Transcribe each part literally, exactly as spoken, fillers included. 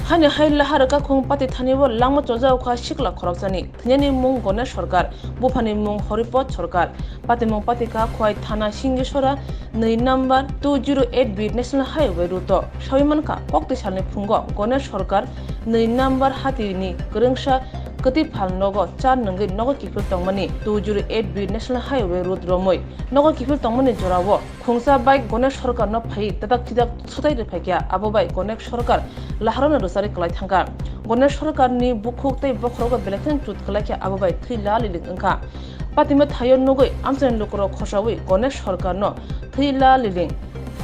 Hani hai Laharwkhakhung pati thani o langma chojao kha sikla khoroksani, thwinani mung Gonesh Sarkar, buphani mung Horipot Sarkar, patimung patikha Khowai thana Singisora nwi number two zero eight B National Highway route o sawi mankha, kokti salni phungo Gonesh Sarkar nwi number hatini kwrwngsa kwtwi phal nogo char nwngwi nogo kiphil tongmani two zero eight B National Highway route romwi nogo kiphil tongmani jorao khungsa bike Gonesh Sarkarno phaiwi tatak chitak sotai rwphaikha, abo bai Gonesh Sarkar Laharwkno rwchari kwlai thangkha. Gonesh Sarkarni bukhuk tei bokhorogo belai kheno chut kwlaikha, abo bai thwi la liling wngkha. Patima thaio nugwi amchaini lukurok khosaui Gonesh Sarkarno thwi la liling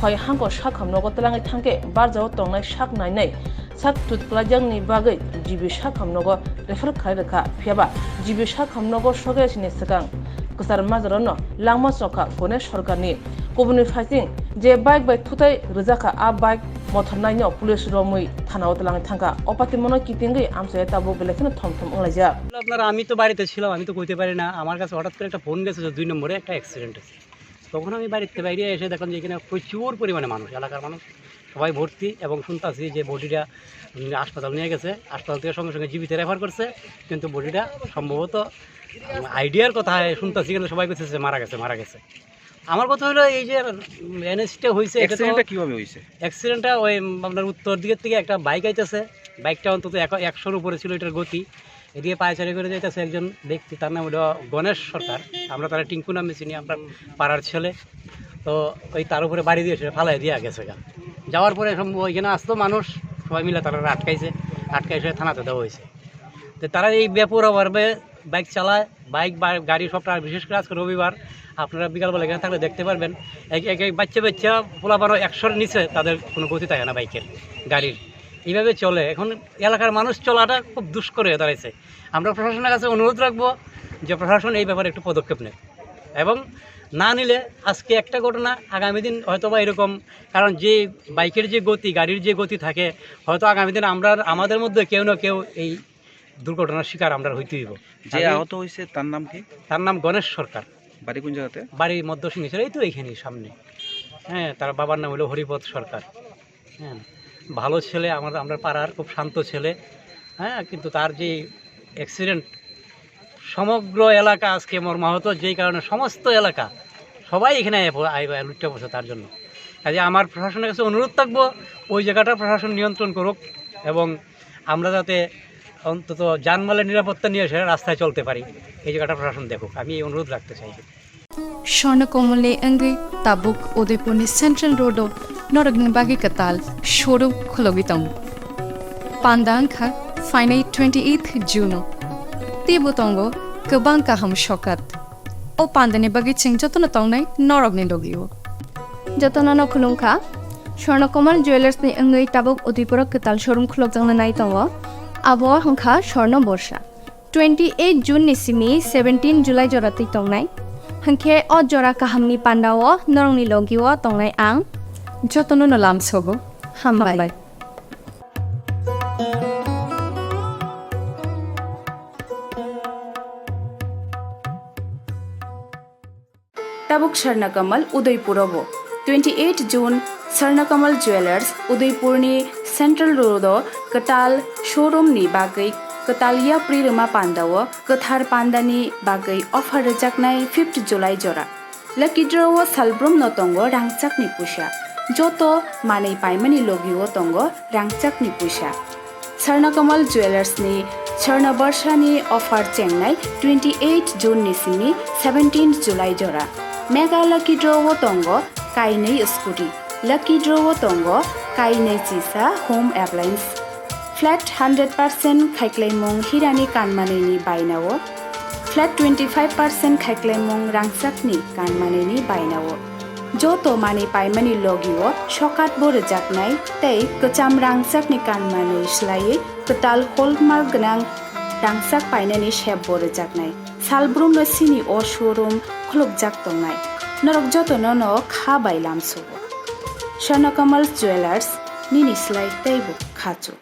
phai hangko sakham nogo twlangwi thangkhe barjao tongnai sak nainai sak chut kwlaijakni bagwi G B sakham nogo refer khlai rwkha. Phiyaba G B sakham nogo sogwi sini swkang kwchar majorano langma chokha Gonesh Sarkarni. Kubuni phaising je bike bai thutai rwjakha, a bike mothor naino police romwi thanao twlangwi thangkha. O patimono kitingwi amchai tabuk belai kheno thom thom wnglaijak. আপনারা, আমি তো বাড়িতে ছিলাম, আমি তো কইতে পারি না। আমার কাছে হঠাৎ করে একটা ফোন গেছে যে দুই নম্বরে একটা অ্যাক্সিডেন্ট হয়েছে। তখন আমি বাড়িতে বাইরে এসে দেখলাম যে এখানে প্রচুর পরিমাণে মানুষ, এলাকার মানুষ সবাই ভর্তি, এবং শুনতাছি যে বডিটা, উম, হাসপাতাল নিয়ে গেছে, হাসপাতাল থেকে সঙ্গে সঙ্গে জিবিতে রেফার করছে, কিন্তু বডিটা সম্ভবত, উম, আইডিয়ার কথা শুনতাছি, কিন্তু সবাই কইতেছে মারা গেছে, মারা গেছে। আমার কথা হলো, এই যে, উম, এনএসটা হয়েছে, এটা তো অ্যাক্সিডেন্টটা কিভাবে হয়েছে? অ্যাক্সিডেন্টটা ওই, উম, আপনার উত্তর দিকের থেকে একটা বাইক আইতেছে, বাইকটা অন্তত এক-, একশোর উপরে ছিল এটার গতি। এদিকে পায়চারি করে যাইতেছে একজন ব্যক্তি, তার নাম হলো গণেশ সরকার, আমরা তারা টিঙ্কু নামে চিনি, আমরা পাড়ার ছেলে। তো ওই তার উপরে বাড়ি দিয়ে সে ফালাই দিয়ে গেছে গা। যাওয়ার পরে সব ওইখানে আসতো মানুষ, সবাই মিলে তারা আটকাইছে, আটকাইছে থানাতে দেওয়া হয়েছে। তো তারা এই বেপরোয়াভাবে বাইক চালায়, বাইক বা গাড়ি সবটা, বিশেষ করে আজকে রবিবার, আপনারা বিকালবেলা এখানে থাকলে দেখতে পারবেন, এক এক এক বাচ্চা বাচ্চা পোলাপানও একশোর নিচে তাদের কোনো গতি থাকে না বাইকের, গাড়ির। এইভাবে চলে। এখন এলাকার মানুষ চলাটা খুব দুষ্কর হয়ে দাঁড়াইছে। আমরা প্রশাসনের কাছে অনুরোধ রাখবো যে প্রশাসন এই ব্যাপারে একটু পদক্ষেপ নেয়, এবং না নিলে আজকে একটা ঘটনা, আগামী দিন হয়তো বা এরকম, কারণ যে বাইকের যে গতি, গাড়ির যে গতি থাকে, হয়তো আগামী দিন আমরা, আমাদের মধ্যে কেউ না কেউ এই দুর্ঘটনার শিকার আমরা হইতে হইব। যে আমি আহত হয়েছে তার নাম কি? তার নাম গণেশ সরকার। বাড়ি কোন জায়গাতে? বাড়ি মধ্য সিংহেশ্বর, এই তো এইখানেই সামনে। হ্যাঁ, তার বাবার নাম হলো হরিপদ সরকার। হ্যাঁ, ভালো ছেলে, আমার, আমরা পাড়ার খুব শান্ত ছেলে। হ্যাঁ, কিন্তু তার যে অ্যাক্সিডেন্ট, সমগ্র এলাকা আজকে মর্মাহত, যেই কারণে সমস্ত এলাকা সবাই এখানে আইয়া প-, আইবা লুটটা বসে তার জন্য। কাজে আমার প্রশাসনের কাছে অনুরোধ থাকবো, ওই জায়গাটা প্রশাসন নিয়ন্ত্রণ করুক এবং আমরা যাতে অন্তত জানমালের নিরাপত্তা নিয়ে এসে রাস্তায় চলতে পারি, এই জায়গাটা প্রশাসন দেখুক, আমি এই অনুরোধ রাখতে চাই। Swarna Kamalni wngwi tabuk Udaipurni Central Road-o norokni bagwi kwtal showroom khulogwi tongo. Panda wngkha phainai twenty-eighth June-o. Teibo tongo kwbang kaham sokat. O pandani bagwi chwng jotono tongnai norokni logio. Jotono no khulumkha. Swarna Kamal Jewellers ni wngwi tabuk Udaipuro kwtal showroom khulokjakna nai tongo. Abo wngkha Swarna Borsa. Twenty eight June ni simi seventeen July jora twi tongnai. Hwnkhe o jora kahamni pandao norokni logio tongnai ang. Jotono no lamsogo. Hambai. Tabuk Swarna Kamal Udaipuro bo. Twenty eight June Swarna Kamal Jewellers Udaipurni Central Road-o kwtal showroom-ni bagwi kwtal yapri rwma pandao kwthar pandani bagwi offer rwjaknai fifth July jora. Lucky draw-o salbrumno tongo rangchakni puisa. Joto manwi paimani logio tongo rangchakni puisa. Swarna Kamal Jewellers ni Swarna Barsha ni offer chengnai twenty eight June ni simi seventeen July jora. Mega Lucky Draw o tongo kainwi scooty. Lucky Draw o tongo kainwi chisa home appliance. Flat hundred percent khaiklaimung hirani kanmanwi ni bainao. Flat twenty five percent khaiklaimung rangchakni kanmanwi ni bainao. Joto manwi paimani logio sokat bo rwjaknai tei kwcham rangchakni kanmanwi swlaiwi kwtal hallmark gwnang rangchak painani sep bo rwjaknai. Salbrumno sini o showroom khulukjak tongnai. Norok jotono no kha bai lamsugo. Swarna Kamal Jewellers, nini slai teibo khachuk.